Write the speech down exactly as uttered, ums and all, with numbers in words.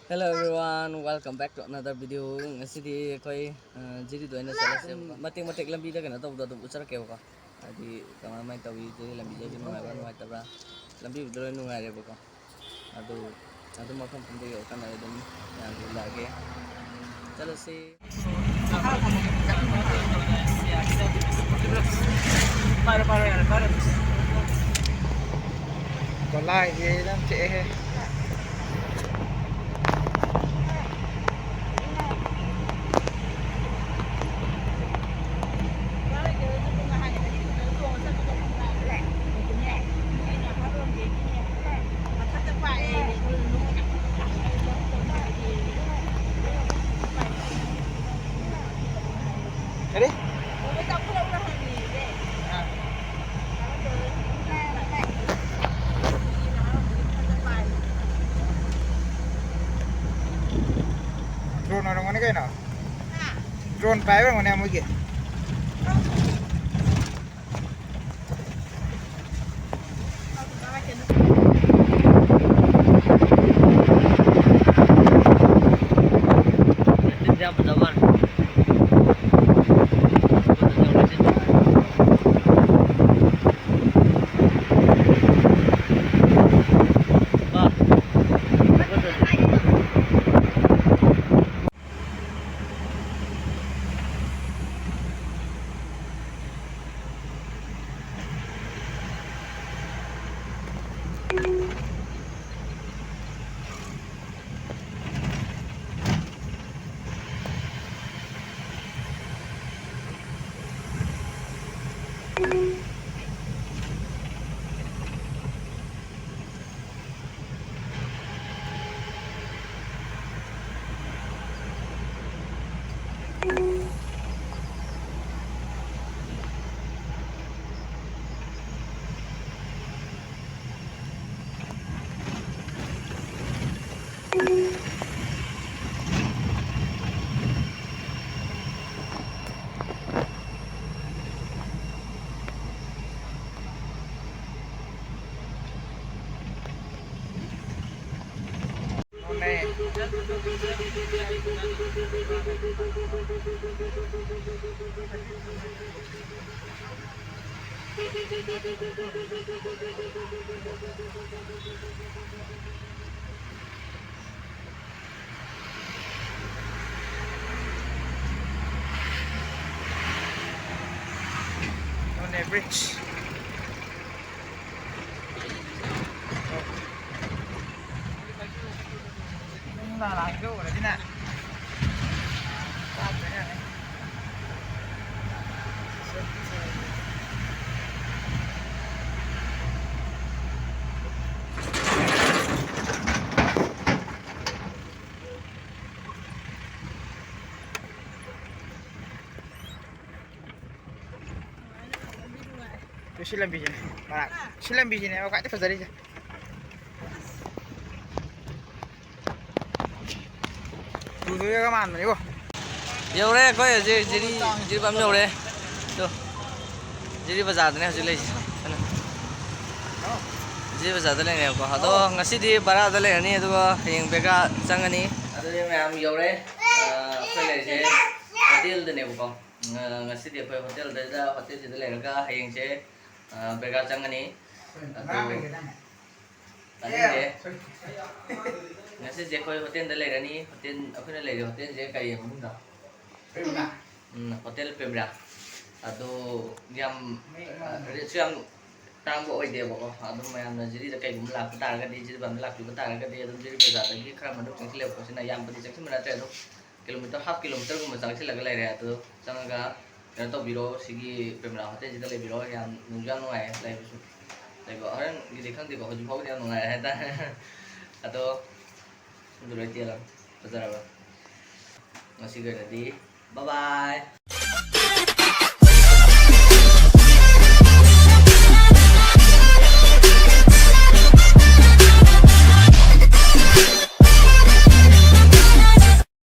Hello everyone, welcome back to another video. ꯉꯁꯤꯗꯤ ꯑꯩꯈꯣꯏ, ꯑ, ꯖꯤꯔꯤꯗ ꯑꯣꯏꯅ ꯆꯠꯂꯁꯦꯕꯀꯣ꯫ ꯃꯇꯦꯛ ꯃꯇꯦꯛ ꯂꯝꯕꯤꯗ ꯀꯩꯅꯣ ꯇꯧꯕꯗꯣ ꯑꯗꯨꯝ ꯎꯠꯆꯔꯛꯀꯦꯕꯀꯣ꯫ ꯍꯥꯏꯗꯤ ꯀꯃꯥꯏ ꯀꯃꯥꯏꯅ ꯇꯧꯏ, ꯖꯤꯔꯤ ꯂꯝꯕꯤꯁꯦ ꯍꯥꯏꯗꯤ ꯅꯨꯡꯉꯥꯏꯕ꯭ꯔꯥ ꯅꯨꯡꯉꯥꯏꯇꯕ꯭ꯔꯥ? ꯂꯝꯕꯤꯕꯨꯗꯤ ꯂꯣꯏ ꯅꯨꯡꯉꯥꯏꯔꯦꯕꯀꯣ꯫ ꯑꯗꯨ, ꯑꯗꯨ ꯃꯐꯝ ꯈꯪꯗ ꯌꯧꯔꯀꯥꯟꯗ ꯑꯩ ꯑꯗꯨꯝ ꯃꯌꯥꯝꯗꯨ ꯎꯠꯂꯛꯑꯒꯦ꯫ ꯆꯠꯂꯁꯤ꯫ ꯄꯥꯏꯔꯣ, ꯄꯥꯏꯔꯣ, ꯌꯥꯔꯦ, ꯄꯥꯏꯔꯣ꯫ ꯒꯣꯂꯥꯏꯁꯦ ꯌꯥꯝ ꯆꯤꯛꯑꯦꯍꯦ꯫ ꯀꯔꯤ? ꯗ꯭ꯔꯣꯟ ꯑꯣꯏꯔꯝꯒꯅꯤ ꯀꯩꯅꯣ꯫ ꯗ꯭ꯔꯣꯟ ꯄꯥꯏꯕ ꯑꯣꯏꯔꯝꯒꯅꯤ ꯃꯣꯏꯒꯤ꯫ Noney Bridge. ꯁꯤ ꯂꯝꯕꯤꯁꯤꯅꯦ, ꯃꯔꯥꯡ, ꯁꯤ ꯂꯝꯕꯤꯁꯤꯅꯦꯕ ꯈ꯭ꯋꯥꯏꯗꯩ ꯐꯖꯔꯤꯁꯦ꯫ ꯇꯨꯗꯣꯏꯒ ꯃꯥꯟꯕꯅꯤꯀꯣ꯫ ꯌꯧꯔꯦ ꯑꯩꯈꯣꯏ ꯍꯧꯖꯤꯛ ꯖꯤꯔꯤ, ꯖꯤꯔꯤꯕꯥꯝ ꯌꯧꯔꯦ꯫ ꯇꯨ, ꯖꯤꯔꯤ ꯕꯖꯥꯔꯗꯅꯦ ꯍꯧꯖꯤꯛ ꯂꯩꯔꯤꯁꯦ꯫ ꯖꯤꯔꯤ ꯕꯖꯥꯔꯗ ꯂꯩꯔꯦꯕꯀꯣ꯫ ꯑꯗꯣ ꯉꯁꯤꯗꯤ ꯕꯔꯥꯗ ꯂꯩꯔꯅꯤ, ꯑꯗꯨꯒ ꯍꯌꯦꯡ ꯕꯦꯒꯥ ꯆꯪꯉꯅꯤ꯫ ꯑꯗꯨꯗꯤ ꯃꯌꯥꯝ ꯌꯧꯔꯦ꯫ ꯑ, ꯑꯩꯈꯣꯏ ꯂꯩꯔꯤꯁꯦ ꯍꯣꯇꯦꯜꯗꯅꯦꯕꯀꯣ꯫ ꯑ, ꯉꯁꯤꯗꯤ ꯑꯩꯈꯣꯏ ꯍꯣꯇꯦꯜꯗ, ꯍꯣꯇꯦꯜꯁꯤꯗ ꯂꯩꯔꯒ ꯍꯌꯦꯡꯁꯦ, ꯑ, ꯕꯦꯒꯥ ꯆꯪꯉꯅꯤ꯫ ꯑꯗꯨ ꯇꯥꯅꯤꯡꯗꯦ꯫ ꯉꯁꯤꯁꯦ ꯑꯩꯈꯣꯏ ꯍꯣꯇꯦꯜꯗ ꯂꯩꯔꯅꯤ꯫ ꯍꯣꯇꯦꯜ, ꯑꯩꯈꯣꯏꯅ ꯂꯩꯔꯤꯕ ꯍꯣꯇꯦꯜꯁꯦ ꯀꯔꯤ ꯃꯃꯤꯡꯗꯣ? ꯎꯝ, ꯍꯣꯇꯦꯜ ꯄ꯭ꯔꯦꯝꯔꯥ꯫ ꯑꯗꯣ ꯌꯥꯝ, ꯑ, ꯔꯦꯠꯁꯨ ꯌꯥꯝ ꯇꯥꯡꯕ ꯑꯣꯏꯗꯦꯕꯀꯣ꯫ ꯑꯗꯨꯝ ꯃꯌꯥꯝꯅ ꯖꯤꯔꯤꯗ ꯀꯩꯒꯨꯝꯕ ꯂꯥꯛꯄ ꯇꯥꯔꯒꯗꯤ, ꯖꯤꯔꯤꯕꯥꯝꯗ ꯂꯥꯛꯄꯤꯕ ꯇꯥꯔꯒꯗꯤ, ꯑꯗꯨꯝ ꯖꯤꯔꯤ ꯕꯖꯥꯔꯗꯒꯤ ꯈꯔ ꯃꯅꯨꯡ ꯆꯪꯁꯤꯜꯂꯦꯕꯀꯣ꯫ ꯁꯤꯅ ꯌꯥꯝꯕꯗꯤ ꯆꯪꯁꯤꯟꯕ ꯅꯠꯇ꯭ꯔꯦ, ꯑꯗꯨꯝ ꯀꯤꯂꯣꯃꯤꯇꯔ, ꯍꯥꯐ ꯀꯤꯂꯣꯃꯤꯇꯔꯒꯨꯝꯕ ꯆꯪꯁꯤꯜꯂꯒ ꯂꯩꯔꯦ꯫ ꯑꯗꯨ ꯆꯪꯉꯒ ꯀꯩꯅꯣ ꯇꯧꯕꯤꯔꯣ, ꯁꯤꯒꯤ ꯄ꯭ꯔꯦꯝꯔꯥ ꯍꯣꯇꯦꯜꯁꯤꯗ ꯂꯩꯕꯤꯔꯣ꯫ ꯌꯥꯝ ꯅꯨꯡꯁꯨ ꯌꯥꯝ ꯅꯨꯡꯉꯥꯏꯌꯦ ꯂꯩꯕꯁꯨ꯫ ꯂꯩꯕ ꯍꯣꯔꯦꯟꯒꯤꯗꯤ ꯈꯪꯗꯦꯀꯣ, ꯍꯧꯖꯤꯛ ꯐꯥꯎꯕꯗꯤ ꯌꯥꯝ ꯅꯨꯡꯉꯥꯏꯔꯦ ꯍꯥꯏꯇꯥꯔꯦ꯫ ꯑꯗꯣ ꯑꯗꯨ ꯂꯣꯏ ꯇꯦꯜꯂꯝ ꯐꯖꯔꯕ꯫ ꯉꯁꯤꯒꯤ ꯑꯣꯏꯅꯗꯤ bye bye꯫